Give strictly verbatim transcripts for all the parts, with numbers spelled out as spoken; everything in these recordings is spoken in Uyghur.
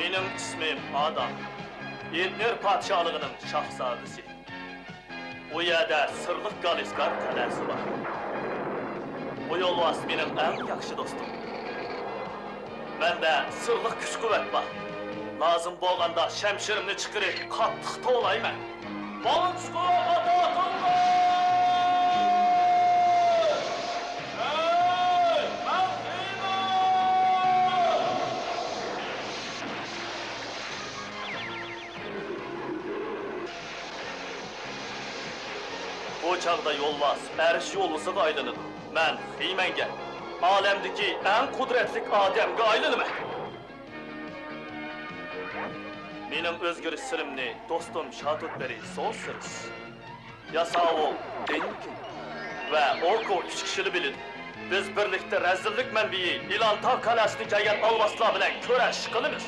مېنىڭ ئىسمىم ئادا، ئېدنېر پادىشاھلىقىنىڭ شاھزادىسى. ئۇ يەردە سىرلىق گالىسكار قەلئەسى بار. بۇ يولۋاس مېنىڭ ئەڭ ياخشى دوستۇم. مەندە سىرلىق كۈچ-قۇۋۋەت بار. لازىم بولغاندا شەمشىرىمنى چىقىرىپ، قاتتىق توۋلايمەن. بالىچىقىلار، ئاتا توۋلاڭ! ھەي، مەن خېمەن! بۇ چاغدا يولۋاس ئەرش يولۋىسىغا ئايلىنىدۇ. مەن خىمەنگە، ئالەمدىكى ئەڭ قۇدرەتلىك ئادەمگە ئايلىنىمەن. مېنىڭ ئۆزگىرىش سىرىمنى دوستۇم شاتۇتبېرى سوسېرس، ياساۋۇل دېنكىن ۋە ئوكو ئۈچ كىشىلا بىلىدۇ. بىز بىرلىكتە رەزىللىك مەنبىيى ئىلانتا قەلئەسىدىن كەلگەن ئالۋاستىلار بىلەن كۈرەش قىلىمىز.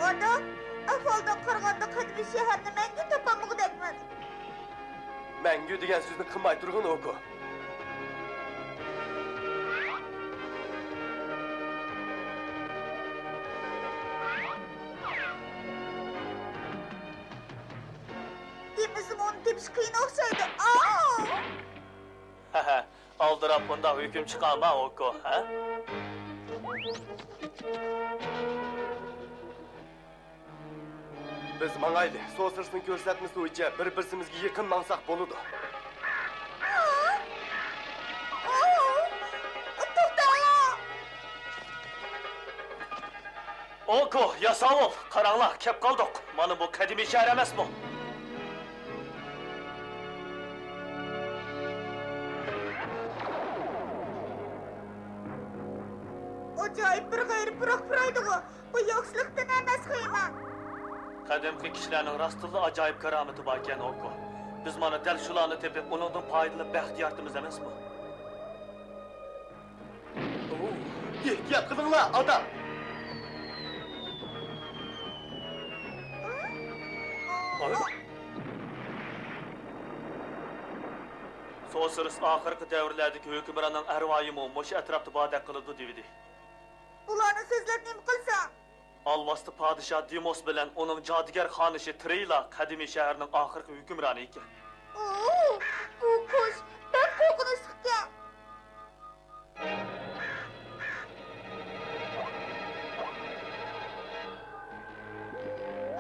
ئانا، ئەھۋالدىن قارىغاندا، قەدىمىي شەھەرنى مەڭگۈ تاپالمىغۇدەكمەن. مەڭگۈ دېگەن سۆزنى قىلماي تۇرغىن، ئوكو. دېمىسىمۇ، ئۇنى تېپىش قىيىن ئوخشايدۇ. ئاۋۇ! ھەھە، ئالدىراپ بۇنداق ھۆكۈم چىقارما، ئوكو، ھە؟ بىز ماڭايلى، سوسېرسنىڭ كۆرسەتمىسى بويىچە بىر-بىرسىمىزگە يېقىن ماڭساق بولىدۇ. توختاڭلار! ئوكو، ياساۋۇل، قاراڭلار، كەپ قالدۇق. مانا بۇ قەدىمىي شەھەر ئەمەسمۇ؟ ئاجايىپ بىر غەيرىي پۇراق پۇرايدىغۇ. بۇ يوكسىلىقتىن ئەمەس خېمەن. قەدىمكى كىشىلەرنىڭ راستتىنلا ئاجايىپ كارامىتى باركەن، ئوكو. بىز مانا دەل شۇلارنى تېپىپ، ئۇنىڭدىن پايدىلىنىپ بەخت يارىتىمىز ئەمەسمۇ؟ ئوۋ، ئېھتىيات قىلىڭلار، ئادا! سوسېرس ئاخىرقى دەۋرلەردىكى ھۆكۈمراننىڭ ئەرۋايىمۇ مۇشۇ ئەتراپتا باردەك قىلىدۇ دېۋىدى. بۇلارنىڭ سۆزلىرىنى نېمە قىلسام؟ ئالۋاستى پادىشاھ دېموس بىلەن ئۇنىڭ جادۇگەر خانىشى ترېيلا قەدىمىي شەھەرنىڭ ئاخىرقى ھۆكۈمرانى ئىكەن. ئوو، بۇ قۇش بەك قورقۇنچلۇقكەن.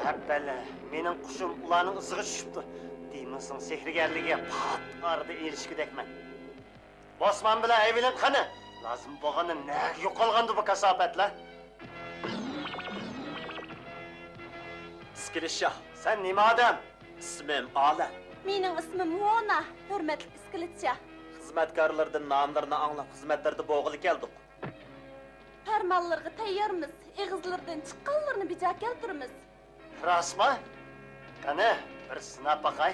ھەپپەلە، مېنىڭ قۇشۇم ئۇلارنىڭ ئىزىغا چۈشۈپتۇ. دېموسنىڭ سېھىرگەرلىكىگە پات ئارىدا ئېرىشكۈدەكمەن. بوسمان بىلەن ھەيۋىلىن قېنى! لازىم بولغاندا نەگە يوقالغاندۇ بۇ كاساپەتلەر؟ ئىسكىلىت شاھ، سەن نېمە ئادەم؟ ئىسمىم ئالەم. مېنىڭ ئىسمىم ۋونا، ھۆرمەتلىك ئىسكىلىت شاھ. خىزمەتكارلىرىدىن ناملىرىنى ئاڭلاپ، خىزمەتلىرىدە بولغىلى كەلدۇق. پەرمانلىرىغا تەييارمىز، ئېغىزلىرىدىن چىققانلىرىنى بىجا كەلتۈرىمىز. راستمۇ؟ قېنى، بىر سىناپ باقاي.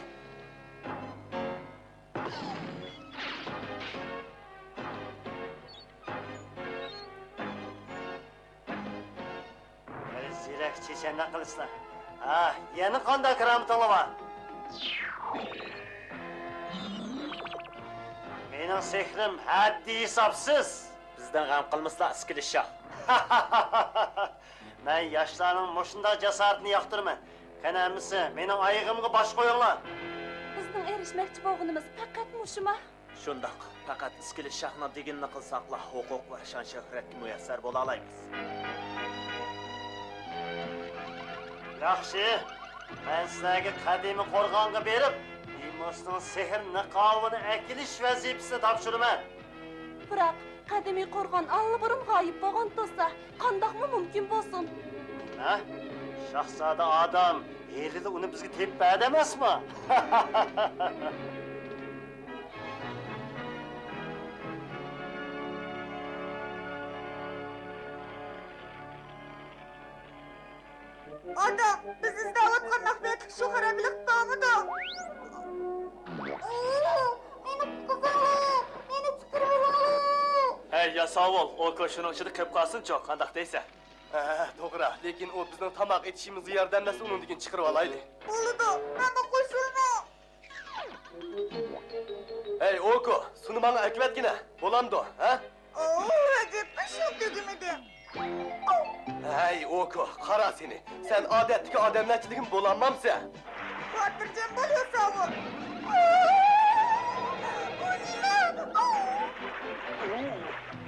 بىر زېرەكچى چەندە قىلىسىلەر؟ ھە، يەنە قانداق كارامىتىڭلار بار؟ مېنىڭ سېھرىم ھەددى ھېسابسىز. بىزدىن غەم قىلمىسىلا، ئىسكىلىت شاھ. مەن ياشلارنىڭ مۇشۇنداق جاسارىتىنى ياقتۇرىمەن. قېنى ئەمىسە، مېنىڭ ئايىغىمغا باش قويۇڭلار. بىزنىڭ ئېرىشمەكچى بولغىنىمىز پەقەت مۇشۇما؟ شۇنداق، پەقەت ئىسكىلىت شاھنىڭ دېگىنىنى قىلساقلا، ھوقۇق ۋە شان-شۆھرەتكە مۇيەسسەر بولالايمىز. ياخشى، مەن سىلەرگە قەدىمىي قورغانغا بېرىپ، دېموسنىڭ سېھىر نىقابىنى ئەكېلىش ۋەزىپىسىنى تاپشۇرىمەن. بىراق، قەدىمىي قورغان ئاللىبۇرۇن غايىب بولغان تۇرسا، قانداقمۇ مۇمكىن بولسۇن؟ ھە؟ شاھزادە ئادەم، ھېلىلا ئۇنى بىزگە تېپىپ بەردى ئەمەسمۇ؟ ئاتا، بىز ئىزدەۋاتقان مەخپىيەتلىك شۇ خارابىلىق بارمىدۇ؟ ئوو، مېنى قۇتقۇزۇڭلار، مېنى چىقىرىۋېلىڭلار! ھەي، ياساۋۇل، ئوكو شۇنىڭ ئىچىدە قېلىپ قالسۇنچۇ، قانداق دەيسەن؟ ھە، توغرا، لېكىن ئۇ بىزنىڭ تاماق ئېتىشىمىزغا ياردەملەشسە، ئۇنىڭدىن كېيىن چىقىرىۋالايلى. بولىدۇ، مەنمۇ قوشۇلىمەن. ھەي، ئوكو، سۇنى ماڭا ئەكىۋەتكىنە، بولامدۇ، ھە؟ ئوو، ئەجەبمۇ شۇ تۈگىمىدى. ھەي، ئوكو، قارا سېنى، سەن ئادەتتىكى ئادەملەرچىلىكمۇ بولالمامسەن؟ خاتىرجەم بول، ياساۋۇل.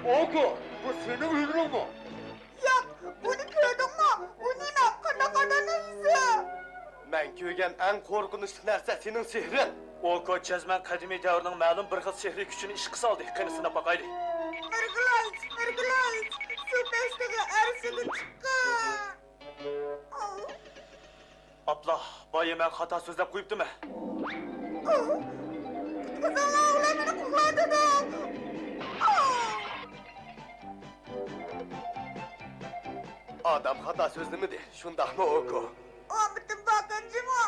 ئوكو، بۇ سېنىڭ ھۈنىرىڭمۇ؟ ياق، بۇنى كۆردۈڭمۇ؟ بۇ نېمە؟ قانداق ئادەمنىڭ يۈزى؟ مەن كۆرگەن ئەڭ قورقۇنچلۇق نەرسە سېنىڭ سېھرىڭ. ئوكو جەزمەن قەدىمىي دەۋرنىڭ مەلۇم بىر خىل سېھرىي كۈچىنى ئىشقا سالدى. قېنى، سىناپ باقايلى. مىرگىلايچ، مىرگىلايچ، سۇ پەشتىگە ئەرشىگە چىققىن. ئاپلا، بايا مەن خاتا سۆزلەپ قويۇپتىمەن. قۇتقۇزۇڭلار، ئۇلار مېنى قوغلاۋاتىدۇ. ئادەم خاتا سۆزلىمىدى، شۇنداقمۇ، ئوكو؟ ئامىتىم باركەن جۇمۇ.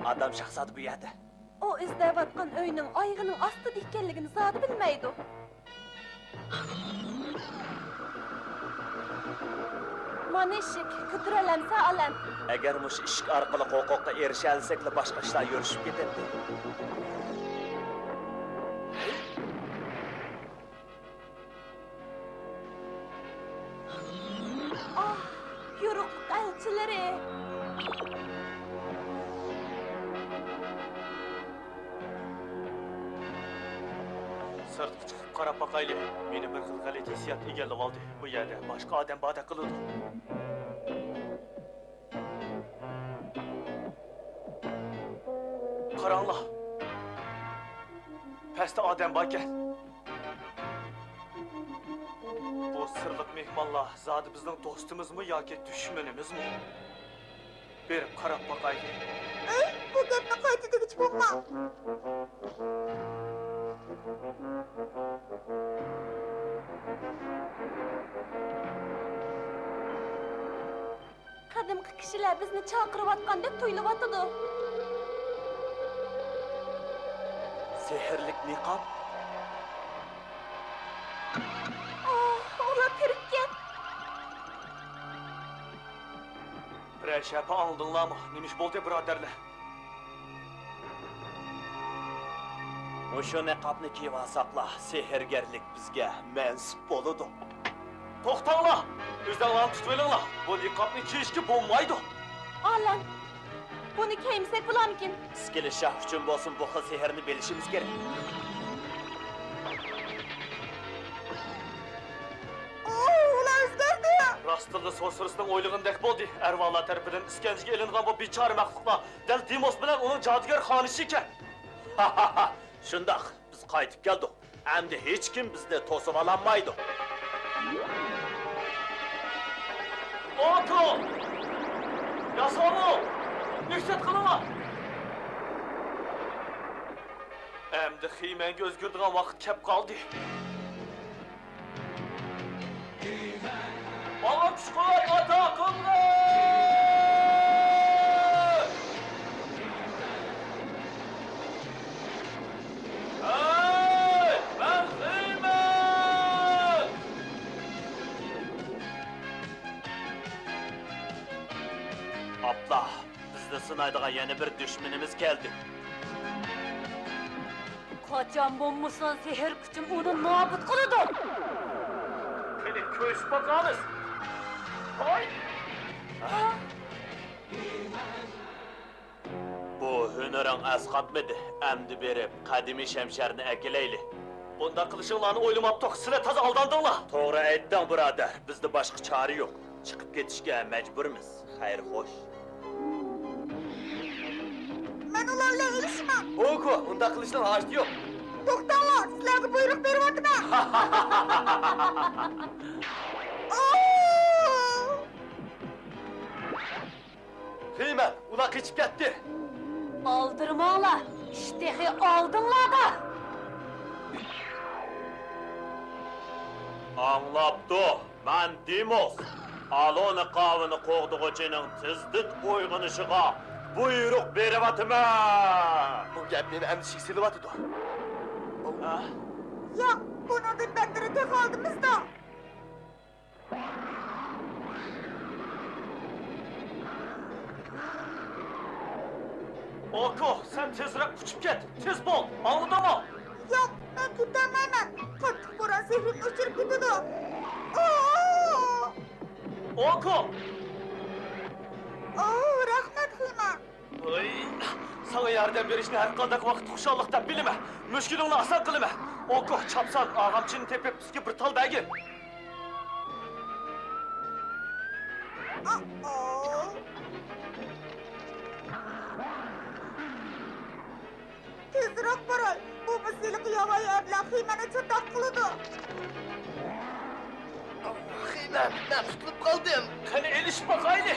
ئادەم شاھزادە بۇ يەردە. ئۇ ئىزدەۋاتقان ئۆينىڭ ئايىغىنىڭ ئاستىدا ئىكەنلىكىنى زادى بىلمەيدۇ. مانا ئىشىك، كۆتۈرەلەمسە ئالەم. ئەگەر مۇشۇ ئىشىك ئارقىلىق ھوقۇققا ئېرىشەلىسەكلا، باشقا ئىشلار يۈرۈشۈپ كېتەتتى. ئاھ، يورۇقلۇق ئەلچىلىرى! سىرتقا چىقىپ قاراپ باقايلى. مېنى بىر خىل غەلىتە ھېسسىيات ئىگىلىۋالدى. بۇ يەردە باشقا ئادەم باردەك قىلىدۇ. قاراڭلار! پەستە ئادەم باركەن. بۇ سىرلىق مېھمانلار زادى بىزنىڭ دوستىمىزمۇ ياكى دۈشمىنىمىزمۇ؟ بېرىپ قاراپ باقايلى. ئەي، بۇ گەپنى قايتا دېگۈچى بولما. قەدىمكى كىشىلەر بىزنى چاقىرىۋاتقاندەك تۇيۇلۇۋاتىدۇ. سېھىرلىك نىقاب. ئاھ، ئۇلار كىرىپكەن. بىرەر شەپە ئاڭلىدىڭلارمۇ؟ نېمە ئىش بولدى، بۇرادەرلەر؟ مۇشۇ نىقابنى كىيىۋالساقلا، سېھىرگەرلىك بىزگە مەنسۇپ بولىدۇ. توختاڭلار! ئۆزۈڭلارنى تۇتۇۋېلىڭلار! بۇ نىقابنى كىيىشكە بولمايدۇ! ئالەم! بۇنى كىيمىسەك بولارمىكىن؟ ئىسكىلىت شاھ ئۈچۈن بولسۇن، بۇ خىل سېھىرنى بىلىشىمىز كېرەك. ئۇلار ئۆزگەردى! راستتىنلا سورسېرسنىڭ ئويلىغىنىدەك بولدى. ئەرۋاھلار تەرىپىدىن ئىسكەنجىگە ئېلىنغان بۇ بىچارە مەخلۇقلار دەل دېموس بىلەن ئۇنىڭ جادۇگەر خانىشى ئىكەن. شۇنداق، بىز قايتىپ كەلدۇق. ئەمدى ھېچكىم بىزنى توسۇۋالالمايدۇ. ئوتۇ! ياساۋۇل! ئېھتىيات قىلىڭلار! ئەمدى خىمەنگە ئۆزگىرىدىغان ۋاقىت كەپ قالدى. ماڭا كۈچ-قۇۋۋەت ئاتا قىلغىن! ھەي، مەن خىمەن! ئاپلا، بىزنى سىنايدىغان يەنە بىر دۈشمىنىمىز كەلدى. قاچان بولمىسۇن، سېھىر كۈچۈم ئۇنى نابۇت قىلىدۇ. قېنى، كۆرۈشۈپ باقىمىز. ھاي! بۇ ھۈنىرىڭ ئەسقاتمىدى. ئەمدى بېرىپ، قەدىمىي شەمشەرنى ئەكېلەيلى. بۇنداق قىلىشىڭلارنى ئويلىماپتۇق. سىلەر تازا ئالداندىڭلار. توغرا ئېيتتىڭ، بۇرادەر. بىزدە باشقا چارە يوق. چىقىپ كېتىشكە مەجبۇرمىز. خەير، خوش. مەن ئۇلار بىلەن ئېلىشىمەن. ئوكو، ئۇنداق قىلىشنىڭ ھاجىتى يوق. توختاڭلار، سىلەرگە بۇيرۇق بېرىۋاتىمەن. ئاۋۇ! خېمەن، ئۇلار قېچىپ كەتتى. ئالدىرىماڭلار، ئىش تېخى ئالدىڭلاردا. ئاڭلاپتۇ، مەن دېموس. ئالونى قاۋىنى قوغدىغۇچىنىڭ تېزدىن ئويغىنىشىغا بۇيرۇق بېرىۋاتىمەن. بۇ گەپ مېنى ئەندىشىگە سېلىۋاتىدۇ. ھە؟ ياق، بۇنىڭدىن بەتتىرى تېخى ئالدىمىزدا. ئوكو، سەن تېزرەك ئۇچۇپ كەت، تېز بول، ئاڭلىدىڭمۇ؟ ياق، مەن كېتەلمەيمەن، قاتتىق بوران سېھرىمنى ئۆچۈرۈپ كېتىدۇ. ئوو! ئوكو! ئوو، رەھمەت، خېمەن. ۋاي، ساڭا ياردەم بېرىشنى ھەر قانداق ۋاقىت خۇشاللىق دەپ بىلىمەن. مۈشكۈلۈڭنى ئاسان قىلىمەن. ئوكو، چاپسان ئاغامچىنى تېپىپ، بىزگە بىر تال بەرگىن. تېزرەك باراي، بۇ بىز ھېلىقى ياۋايى ئەبلەخ خېمەننى چاتاق قىلىدۇ. خېمەن، مەن قۇتۇلۇپ قالدىم. قېنى ئېلىشىپ باقايلى.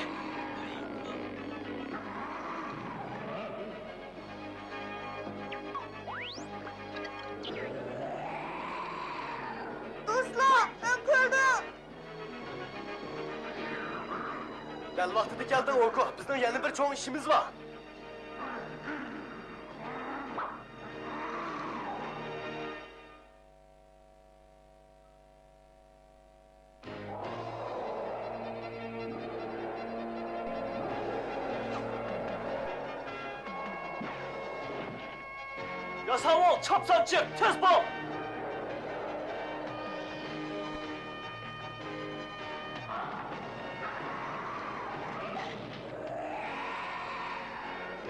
دوستلار، مەن كەلدىم. دەل ۋاقتىدا كەلدىڭ، ئوكو. بىزنىڭ يەنە بىر چوڭ ئىشىمىز بار. ياساۋۇل، چاپسان چىق، تېز بول!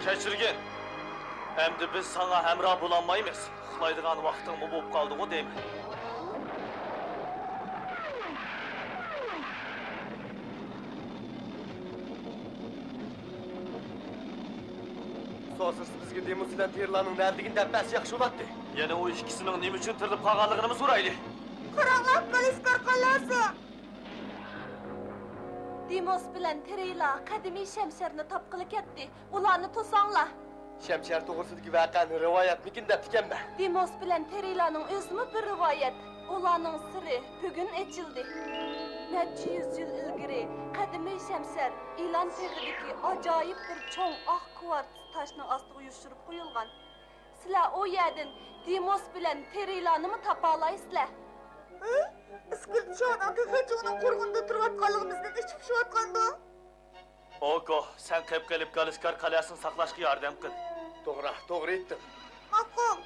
كەچۈرگىن، ئەمدى بىز ساڭا ھەمراھ بولالمايمىز. ئۇخلايدىغان ۋاقتىڭمۇ بولۇپ قالدىغۇ دەيمەن. سوسىس بىزگە دېموس بىلەن تېرىلارنىڭ نەدىلىكىنى دەپ بەرسە ياخشى بولاتتى. يەنە ئۇ ئىككىسىنىڭ نېمە ئۈچۈن تىرىلىپ قالغانلىقىنىمۇ سورايلى. قاراڭلار، بالىسكار قاللاسى! دېموس بىلەن تېرىلا قەدىمىي شەمشەرنى تاپقىلى كەتتى. ئۇلارنى توساڭلار. شەمشەر توغرىسىدىكى ۋەقەنى رىۋايەتمىكىن دەپتىكەنمەن. دېموس بىلەن تېرىلانىڭ ئۆزىمۇ بىر رىۋايەت. ئۇلارنىڭ سىرى بۈگۈن ئېچىلدى. نەچچە يۈز يىل ئىلگىرى قەدىمىي شەمشەر ئىلان تېغىدىكى ئاجايىپ بىر چوڭ ئاق كۋارتس تاشنىڭ ئاستىغا يوشۇرۇپ قويۇلغان. سىلەر ئۇ يەردىن دېموس بىلەن تېرىلانىمۇ تاپالايسىلەر. ھە؟ ئىسكىلىت شاھنىڭ تېخىچە ئۇنىڭ قورغىنىدا تۇرۇۋاتقانلىقىمىزدىن ئىچى پۇشۇۋاتقاندۇ؟ ئوكو، سەن قېپقېلىپ گالىسكار قەلئەسىنى ساقلاشقا ياردەم قىل. توغرا، توغرا ئېيتتىڭ. ماقۇل.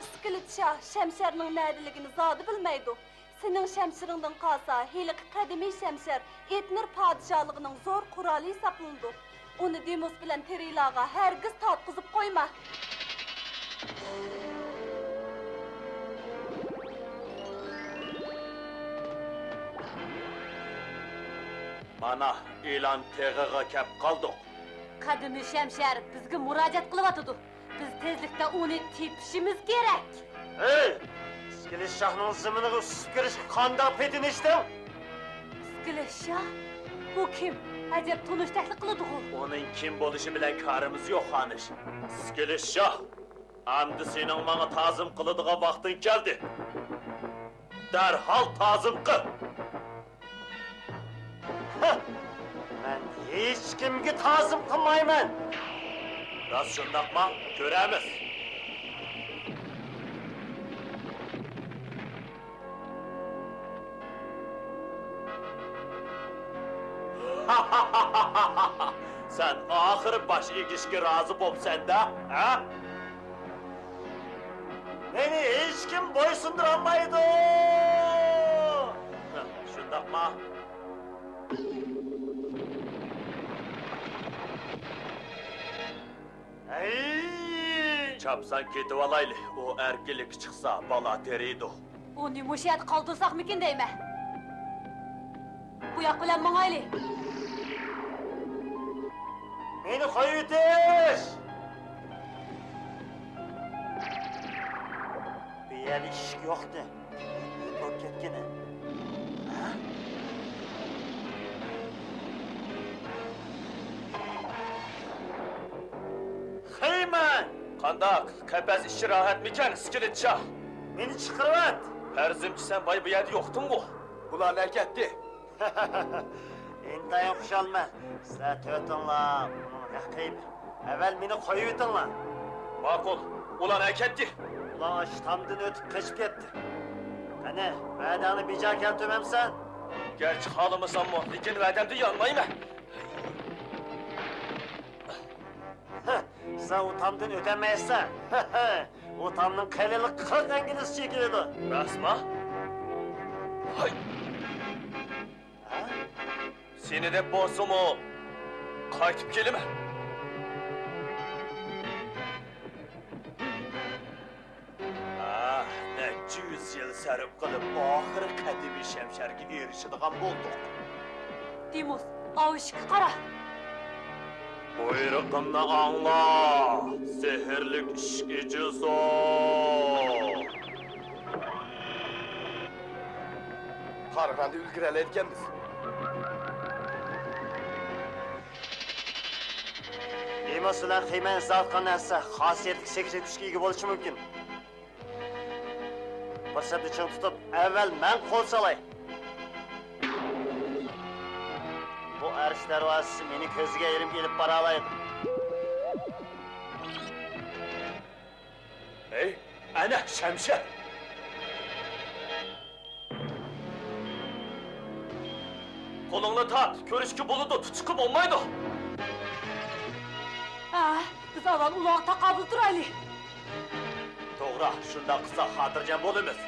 ئىسكىلىت شاھ شەمشەرنىڭ نەدىلىكىنى زادى بىلمەيدۇ. سېنىڭ شەمشىرىڭدىن قالسا، ھېلىقى قەدىمىي شەمشەر ئېتنىر پادىشاھلىقىنىڭ زور قورالى ھېسابلىنىدۇ. ئۇنى دېموس بىلەن تېرىلاغا ھەرگىز تارتقۇزۇپ قويما. مانا، ئىلان تېغىغا كەپ قالدۇق. قەدىمىي شەمشەر بىزگە مۇراجىئەت قىلىۋاتىدۇ. بىز تېزلىكتە ئۇنى تېپىشىمىز كېرەك. ھەي! ئىسكىلىت شاھنىڭ زېمىنىغا ئۇسسۇپ كىرىشكە قانداق پېتىنىشتىڭ؟ ئىسكىلىت شاھ؟ بۇ كىم؟ ئەجەب تونۇشتەكلا قىلىدىغۇ. ئۇنىڭ كىم بولۇشى بىلەن كارىمىز يوق، خانىش. ئىسكىلىت شاھ، ئەمدى سېنىڭ ماڭا تازىم قىلىدىغان ۋاقتىڭ كەلدى. دەرھال تازىم قىل. ھە! مەن ھېچكىمگە تازىم قىلمايمەن. راست شۇنداقما؟ كۆرەرمىز. سەن ئاخىرى باش ئېگىشكە رازى بوپسەن-دە، ھە؟ مېنى ھېچكىم بويسۇندۇرالمايدۇ! شۇنداقما؟ ھەي! چاپسان كېتىۋالايلى، ئۇ ئەركىنلىككە چىقسا، بالا تېرىيدۇ. ئۇنى مۇشۇ يەردە قالدۇرساقمىكىن دەيمەن. بۇ ياق بىلەن ماڭايلى. مېنى قويۇۋېتىش! بۇ يەردە ئىشىك يوقتى. بولۇپ كەتكىنى. ھە؟ قانداق، قەپەس ئىچى راھەتمىكەن، ئىسكىلىتچا؟ مېنى چىقىرىۋەت! پەرىزىمچە سەن بايا بۇ يەردە يوقتۇڭغۇ؟ بۇلار ئەكەتتى. ئىنتايىن خۇشالمەن. سىلەر تۆتۈڭلار ئۇنىڭ رەقىبى. ئەۋەل مېنى قويۇۋېتىڭلار. ماقۇل، ئۇلار ئەكەتتى. ئۇلار ئاشۇ تامدىن ئۆتۈپ قېچىپ كەتتى. قېنى، ۋەدەڭنى بېجا كەلتۈرمەمسەن؟ گەرچە خالىمىساممۇ، لېكىن ۋەدەمدىن يانمايمەن. ھە، سەن ئۇ تامدىن ئۆتەلمەيسەن. ئۇ تامنىڭ قېلىنلىقى قىرىق ئىنگلىزچە كېلىدۇ. راستما؟ ھاي! ھە؟ سېنى دەپ بولسىمۇ، قايتىپ كېلىمەن. ئاھ، نەچچە يۈز يىل سەرپ قىلىپ، ئاخىرى قەدىمىي شەمشەرگە ئېرىشىدىغان بولدۇق. دېموس، ئاۋۇ ئىشىككە قارا. بۇيرۇقۇمنى ئاڭلا، سېھىرلىك ئىشىك ئېچىلسۇن. قارىغاندا ئۈلگۈرەلەيدىكەنمىز. دېموس بىلەن خېيمەن ئىزدەۋاتقان نەرسە خاسىيەتلىك سېھىرلىك كۈچكە ئىگە بولۇشى مۇمكىن. پۇرسەتنى چىڭ تۇتۇپ، ئەۋۋەل مەن قول سالاي. بۇ ئەرش دەرۋازىسى مېنى كۆزگە ئېرىم ئېلىپ بارالايدۇ. ھەي، ئەنە شەمشەر! قولۇڭنى تارت، كۆرۈشكە بولىدۇ، تۇتۇشقا بولمايدۇ. ھە، بىز ئاۋۋال ئۇلارغا تاقابىل تۇرايلى. توغرا، شۇنداق قىلساق خاتىرجەم بولىمىز.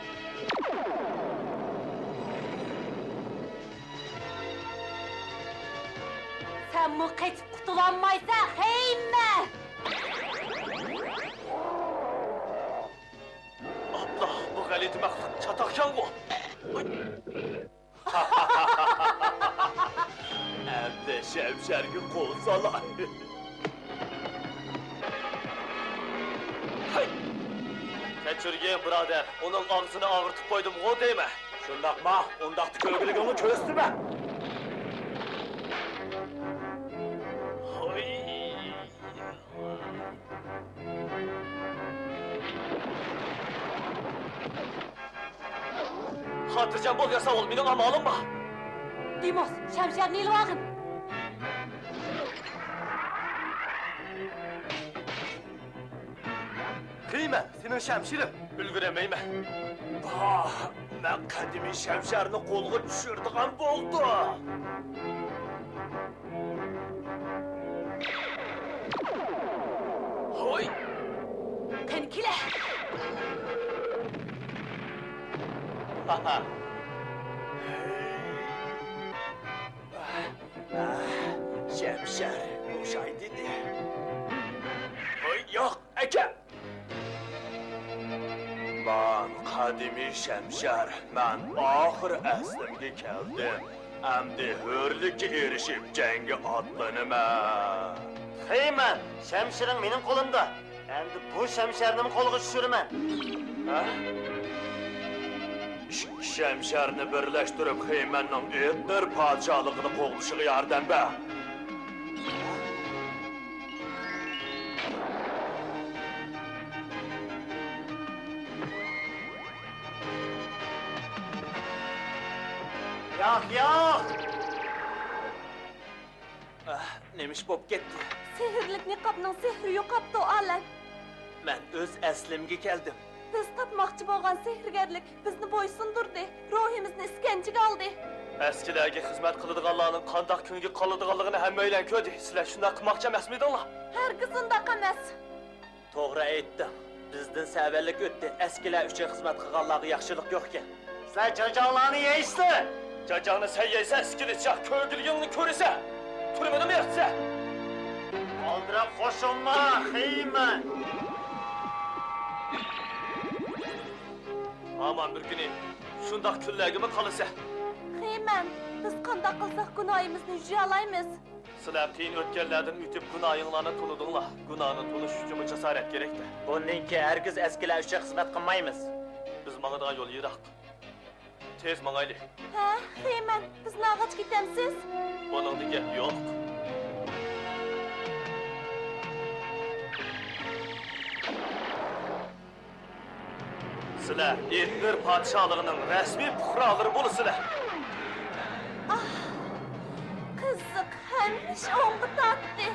سەنمۇ قېچىپ قۇتۇلالمايسەن، خېيمەن! ئابلا، بۇ غەلىتە مەخلۇق چاتاقكەنغۇ! ئەمدى شەمشەرگە قول سالاي. ھەي! كەچۈرگىن، بۇرادەر، ئۇنىڭ ئاغزىنى ئاغرىتىپ قويدۇمغۇ دەيمەن. شۇنداقما؟ ئۇنداقتا كۆرگۈلۈكۈڭنى كۆرسىتىمەن. ھوي! خاتىرجەم بول، ياساۋۇل، مېنىڭ ئامالىم بار. دېموس، شەمشەرنى ئېلىۋالغىن. خېيمەن، سېنىڭ شەمشىرىڭ. ئۈلگۈرەلمەيمەن. پاھ، مەن قەدىمىي شەمشەرنى قولغا چۈشۈرىدىغان بولدۇم. ھوي! قېنى كېلە! ھاھا! شەمشەر بوشاي دېدى. ھوي، ياق، ئەكەل! مەن قەدىمىي شەمشەر، مەن ئاخىر ئەسلىمگە كەلدىم. ئەمدى ھۆرلۈككە ئېرىشىپ، جەڭگە ئاتلىنىمەن. خېيمەن، شەمشىرىڭ مېنىڭ قولۇمدا. ئەمدى بۇ شەمشەرنىمۇ قولغا چۈشۈرىمەن. ھە؟ ئىككى شەمشەرنى بىرلەشتۈرۈپ، خېيمەننىڭ ئېتنېر پادىشاھلىقىنى قوغدىشىغا ياردەم بەر. ياق، ياق! ئاھ، نېمە ئىش بولۇپ كەتتى؟ سېھىرلىك نىقابنىڭ سېھرى يوقاپتۇ، ئالەم. مەن ئۆز ئەسلىمگە كەلدىم. بىز تاپماقچى بولغان سېھىرگەرلىك بىزنى بويسۇندۇردى، روھىمىزنى ئىسكەنجىگە ئالدى. ئەسكىلەرگە خىزمەت قىلىدىغانلارنىڭ قانداق كۈنگە قالىدىغانلىقىنى ھەممەيلەن كۆردى. سىلەر شۇنداق قىلماقچى ئەمەسمىدىڭلار؟ ھەرگىز ئۇنداق ئەمەس. توغرا ئېيتتىڭ. بىزدىن سەۋەنلىك ئۆتتى. ئەسكىلەر ئۈچۈن خىزمەت قىلغانلارغا ياخشىلىق يوقكەن. سەن جاجاڭلارنى يەيسىلەر! جاجاڭنى سەن يەيسەن، ئىسكىلىتچا، كۆرگۈلىكىڭنى كۆرىسەن! تۈرمىنىمۇ ياتىسەن! ئالدىراپ قوشۇلما، خېيمەن! ھامان بىر كۈنى شۇنداق كۈنلەرگىمۇ قالىسەن! خېيمەن، بىز قانداق قىلساق گۇناھىمىزنى يۇيالايمىز؟ سىلەر قىيىن ئۆتكەللەردىن ئۆتۈپ، گۇناھىڭلارنى تونۇدۇڭلار. گۇناھنى تونۇش ئۈچۈنمۇ جاسارەت كېرەكتە. بۇندىن كېيىن ھەرگىز ئەسكىلەر ئۈچۈن خىزمەت قىلمايمىز. بىز ماڭىدىغان يول يىراق. تېز ماڭايلى. ھە، خېيمەن، بىزنى ئالغاچ كېتەمسىز؟ بۇنىڭدا گەپ يوق. سىلەر ئېتنېر پادىشاھلىقىنىڭ رەسمىي پۇقرالىرى بولىسىلەر. ئاھ، قىزىق، ھەممە ئىش ئوڭغا تارتتى.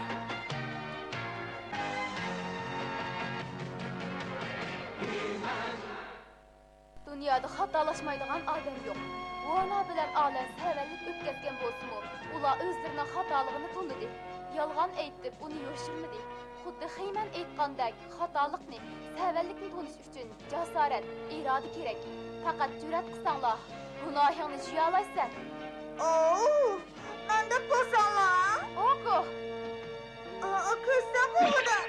دۇنيادا خاتالاشمايدىغان ئادەم يوق. ۋونا بىلەن ئالەن سەۋەنلىك ئۆتكەزگەن بولسىمۇ، ئۇلار ئۆزلىرىنىڭ خاتالىقىنى تونۇدى. يالغان ئېيتىپ، ئۇنى يوشۇرمىدى. خۇددى خېمەن ئېيتقاندەك، خاتالىقنى، سەۋەنلىكنى تونۇش ئۈچۈن جاسارەت، ئىرادە كېرەك. پەقەت جۈرئەت قىلساڭلار، گۇناھىڭنى جۇيالايسەن. ئوۋ، ئانداق بولساڭلار. ئوكۇ! ئا، كۆرسەڭ بولغۇدا.